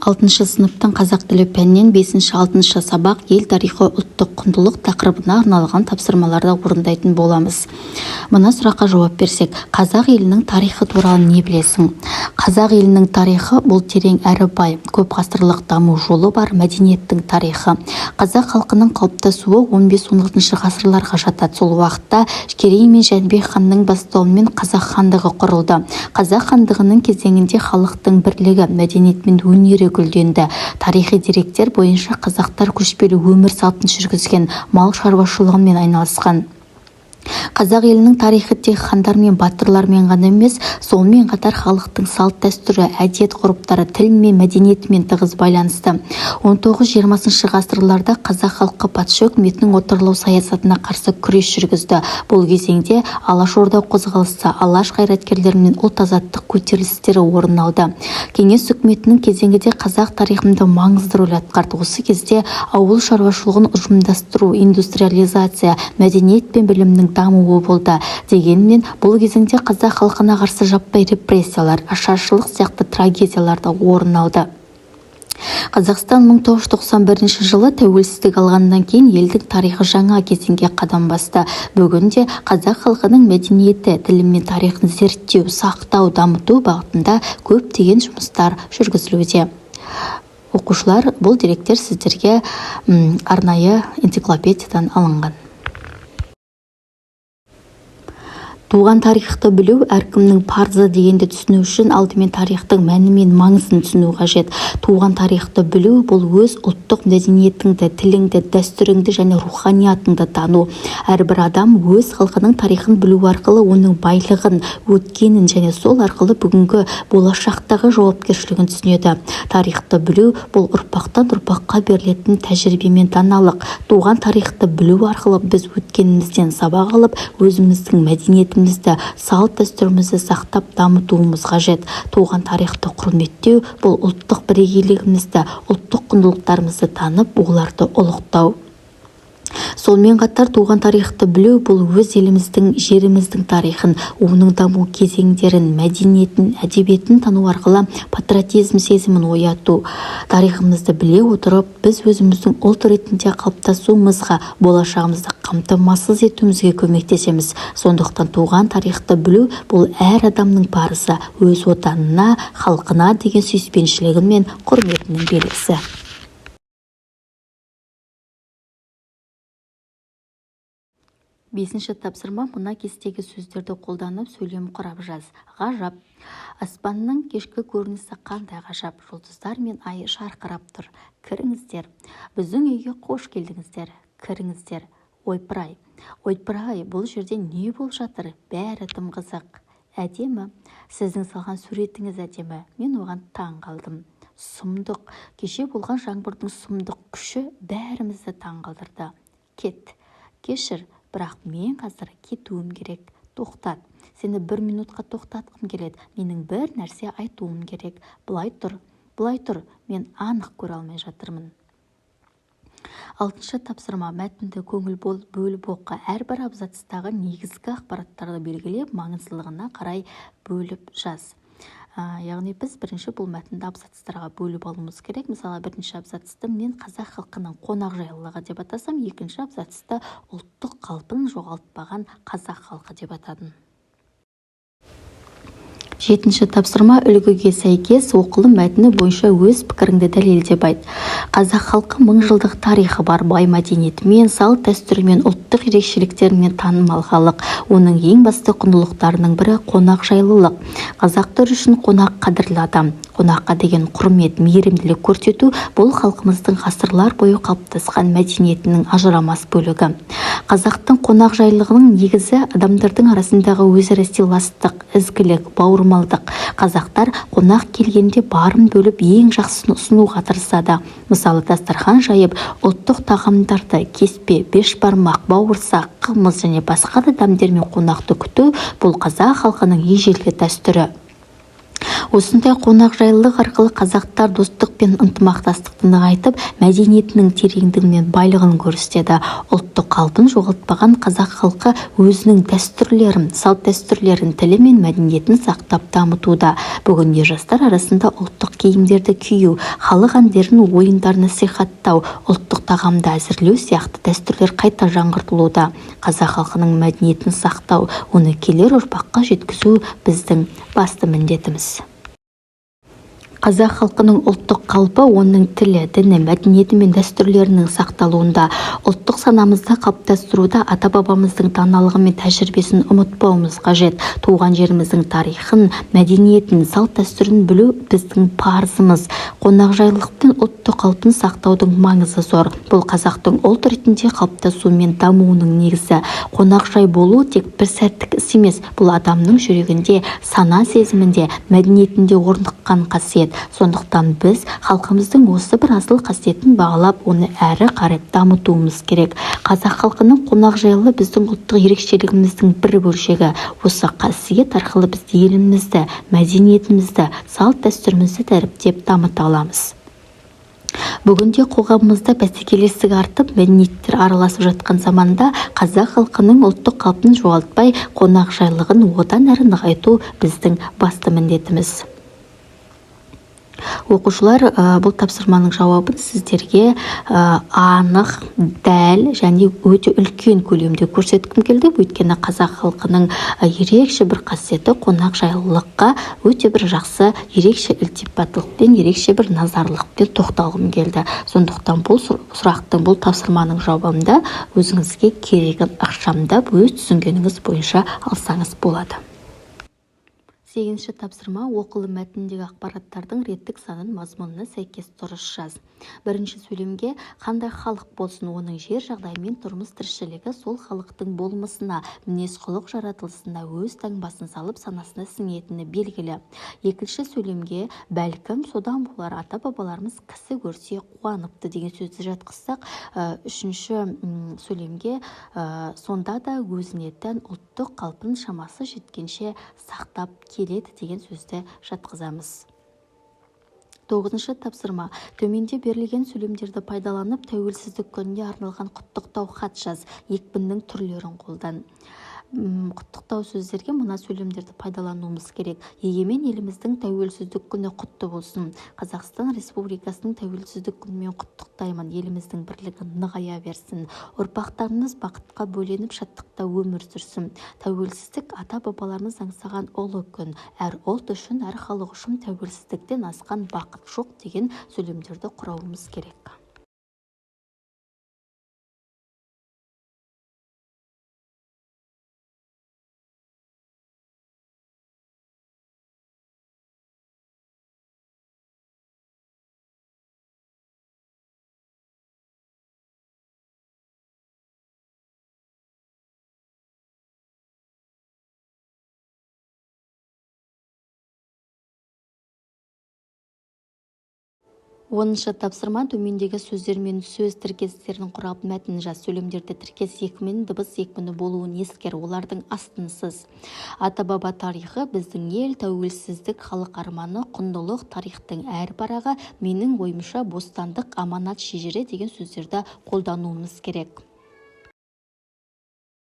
Алтыншы сыныптың қазақ тілі пәнінен бесінші, алтыншы сабақ «Ел тарихы – ұлттық құндылық» тақырыбына арналған тапсырмаларды орындайтын боламыз. Мына сұраққа жауап берсек: Қазақ елінің тарихы туралы не білесің? Қазақ елінің тарихы – бұл терең әрі бай, көп ғасырлық даму жолы бар мәдениеттің тарихы. Қазақ халқының қалыптасуы 15-16 ғасырларға жатады. Сол уақытта Керей мен Жәнібек ханның бастауымен Қазақ хандығы құрылды. Қазақ хандығының кезеңінде халықтың бірлігі, мәдениет мен өнері гүлденді. Тарихи деректер бойынша, қазақтар көшпелі өмір салтын жүргізген, мал шаруашылығымен айналысқан. Қазақ елінің тарихы тек хандар мен батырлармен ғана емес, сонымен қатар халықтың салт-дәстүрі, әдет-ғұрыптары, тіл мен мәдениетімен тығыз байланысты. 19-20 ғасырларда қазақ халқы патша үкіметінің отарлау саясатына қарсы күрес жүргізді. Бұл кезеңде Алашорда қозғалысы, Алаш қайраткерлерінің ұлт-азаттық көтерілістері орын алды. Кеңес үкіметінің кезеңі де қазақ тарихында маңызды рөл атқарды. Осы кезде ауыл шаруашылығын ұжымдастыру, индустриализация, мәдениет пен білімнің дамуы болды. Дегенмен бұл кезеңде қазақ халқына қарсы жаппай репрессиялар, ашаршылық сияқты трагедиялар да орын алды. Қазақстан 1991 жылы тәуелсіздік алғаннан кейін елдің тарихы жаңа кезеңге қадам басты. Бүгінде қазақ халқының мәдениеті, тілі мен тарихын зерттеу, сақтау, дамыту бағытында көптеген жұмыстар жүргізілуде. Оқушылар, бұл деректер сіздерге арнайы энциклопедиядан алынған. Туған тарихты білу – әркімнің парызы дегенді түсіну үшін алдымен тарихтың мәні мен маңызын түсіну қажет. Туған тарихты білу – бұл өз ұлттық мәдениетіңді, тіліңді, дәстүріңді және руханиятыңды тану. Әрбір адам өз халқының тарихын білу арқылы оның байлығын, өткенін және сол арқылы бүгінгі, болашақтағы жауапкершілігін түсінеді. Тарихты білу – бұл ұрпақтан ұрпаққа берілетін тәжірибе мен даналық. Туған тарихты білу арқылы біз өткенімізден сабақ алып, өзіміздің мәдениетімізді, салт-дәстүрімізді сақтап, дамытуымыз қажет. Туған тарихты құрметтеу – бұл ұлттық бірегейлігімізді, ұлттық құндылықтарымызды танып, оларды ұлықтау. Сонымен қатар туған тарихты білу – бұл өз еліміздің, жеріміздің тарихын, оның даму кезеңдерін, мәдениетін, әдебиетін тану арқылы патриотизм сезімін ояту. Тарихымызды біле отырып, біз өзіміздің ұлт ретінде қалыптасуымызға, болашағымызды қамтамасыз етуімізге көмектесеміз. Сондықтан туған тарихты білу – бұл әр адамның парызы, өз отанына, халқына деген сүйіспеншілігі мен құрметінің белгісі. Бесінші тапсырма: мына кестегі сөздерді қолданып, сөйлем құрап жаз. Ғажап! Аспанның кешкі көрінісі қандай ғажап! Жұлдыздар мен ай жарқырап тұр. Кіріңіздер. Біздің үйге қош келдіңіздер. Кіріңіздер. Ойпырай! Ойпырай, бұл жерде не болып жатыр? Бәрі тым қызық. Әдемі! Сіздің салған суретіңіз әдемі. Мен оған таң қалдым. Сұмдық! Кеше болған жаңбырдың сұмдық күші бәрімізді таң қалдырды. Кет. Кешір, бірақ мен қазір кетуім керек. Тоқтат. Сені бір минутқа тоқтатқым келеді. Менің бір нәрсе айтуым керек. Былай тұр. Былай тұр. Мен анық көре алмай жатырмын. Алтыншы тапсырма: мәтінді көңіл бөліп оқы. Әрбір абзацтағы негізгі ақпараттарды белгілеп, маңыздылығына қарай бөліп жаз. Яғни біз бірінші бұл мәтінді абзацтарға бөліп алуымыз керек. Мысалы, бірінші абзацты мен «Қазақ халқының қонақжайлылығы» деп атасам, екінші абзацты «Ұлттық қалпын жоғалтпаған қазақ халқы» деп атадым. Жетінші тапсырма: үлгіге сәйкес оқылым мәтіні бойынша өз пікіріңді дәлелдеп айт. Қазақ халқы мыңжылдық тарихы бар, бай мәдениетімен, салт-дәстүрімен, ұлттық ерекшеліктерімен танымал халық. Оның ең басты құндылықтарының бірі – қонақжайлылық. Қазақтар үшін қонақ – қадірлі адам. Қонаққа деген құрмет, мейірімділік көрсету – бұл халқымыздың ғасырлар бойы қалыптасқан мәдениетінің ажырамас бөлігі. Қазақтың қонақжайлылығының негізі – адамдардың арасындағы өзара сыйластық, ізгілік, бауырмалдық. Қазақтар қонақ келгенде барын бөліп, ең жақсысын ұсынуға тырысады. Мысалы, дастархан жайып, ұлттық тағамдарды – кеспе, бешбармақ, бауырсақ, қымыз және басқа да дәмдермен қонақты күту – бұл қазақ халқының ежелгі дәстүрі. Осындай қонақжайлылық арқылы қазақтар достық пен ынтымақтастықты нығайтып, мәдениетінің тереңдігі мен байлығын көрсетеді. Ұлттық қалпын жоғалтпаған қазақ халқы өзінің дәстүрлерін, салт-дәстүрлерін, тілі мен мәдениетін сақтап дамытуда. Бүгінде жастар арасында ұлттық киімдерді кию, халық әндерін, ойындарын насихаттау, ұлттық тағамды әзірлеу сияқты дәстүрлер қайта жаңғыртылуда. Қазақ халқының мәдениетін сақтау, оны келер ұрпаққа жеткізу біздің басты міндетіміз. Қазақ халқының ұлттық қалпы оның тілі, діні, мәдениеті мен дәстүрлерінің сақталуында. Ұлттық санамызды қалыптастыруда ата-бабамыздың даналығы мен тәжірибесін ұмытпауымыз қажет. Туған жеріміздің тарихын, мәдениетін, салт-дәстүрін білу біздің парызымыз. Қонақжайлылық пен ұлттық қалпын сақтаудың маңызы зор. Бұл қазақтың ұлт ретінде қалыптасуы мен дамуының негізі. Қонақжай болу тек бір сәттік іс емес, бұл адамның жүрегінде, сана-сезімінде, мәдениетінде орныққан қасиет. Сондықтан біз халқымыздың осы бір асыл қасиетін бағалап, оны әрі қарай дамытуымыз керек. Қазақ халқының қонақжайлылығы біздің ұлттық ерекшелігіміздің бір бөлшегі. Осы қасиет арқылы біз елімізді, мәдениетімізді, салт-дәстүрімізді дәріптеп дамыта аламыз. Бүгінде қоғамымызда бәсекелестік артып, мәдениеттер араласып жатқан заманда қазақ халқының ұлттық қалпын жоғалтпай, қонақжайлығын одан әрі нығайту біздің басты міндетіміз. Оқушылар, бұл тапсырманың жауабын сіздерге анық, дәл және өте үлкен көлемде көрсеткім келді. Өйткені қазақ халқының ерекше бір қасиеті қонақжайлылыққа өте бір жақсы, ерекше ілтипаттылықпен, ерекше бір назарлықпен тоқталғым келді. Сондықтан бұл сұрақтың, бұл тапсырманың жауабында өзіңізге керегін ықшамдап, өз түсінгеніңіз бойынша алсаңыз болады. Сегізінші тапсырма. Оқылым мәтініндегі ақпараттардың реттік санын мазмұнына сәйкес дұрыс жаз. Бірінші сөйлемге қандай халық болсын, оның жер жағдайы мен тұрмыс тіршілігі сол халықтың болмысына, мінез-құлық жаратылысына өз таңбасын салып, санасына сіңетіні белгілі. Екінші сөйлемге бәлкім, содан болар, ата-бабаларымыз кісі көрсе қуаныпты деген сөзді жатқызсақ, үшінші сөйлемге сонда да өзіне тән ұлттық қалпын шамасы жеткенше сақтап келеді деген сөзді жатқызамыз. Тоғызыншы тапсырма. Төменде берілген сөйлемдерді пайдаланып, тәуелсіздік күніне арналған құттықтау хат жаз. Екпіннің түрлерін қолдан. Құттықтау сөздерге мына сөйлемдерді пайдалануымыз керек. Егемен еліміздің тәуелсіздік күні құтты болсын. Қазақстан Республикасының тәуелсіздік күнімен құттықтаймын. Еліміздің бірлігі нығая берсін. Ұрпақтарымыз бақытқа бөленіп, шаттықта өмір сүрсін. Тәуелсіздік ата-бабаларымыз аңсаған ұлы күн. Әр ұлт үшін, әр халық үшін тәуелсіздіктен асқан бақыт жоқ деген сөйлемдерді құрауымыз керек. Оныншы тапсырма. Төмендегі сөздер мен сөз тіркестерін құрап, мәтін жаз. Сөйлемдерде тіркес екпіні, дыбыс екпіні болуын ескер, олардың астын сыз. Ата-баба тарихы, біздің ел, тәуелсіздік, халық арманы, құндылық, тарихтың әр парағы, менің ойымша, бостандық, аманат, шежіре деген сөздерді қолдануымыз керек.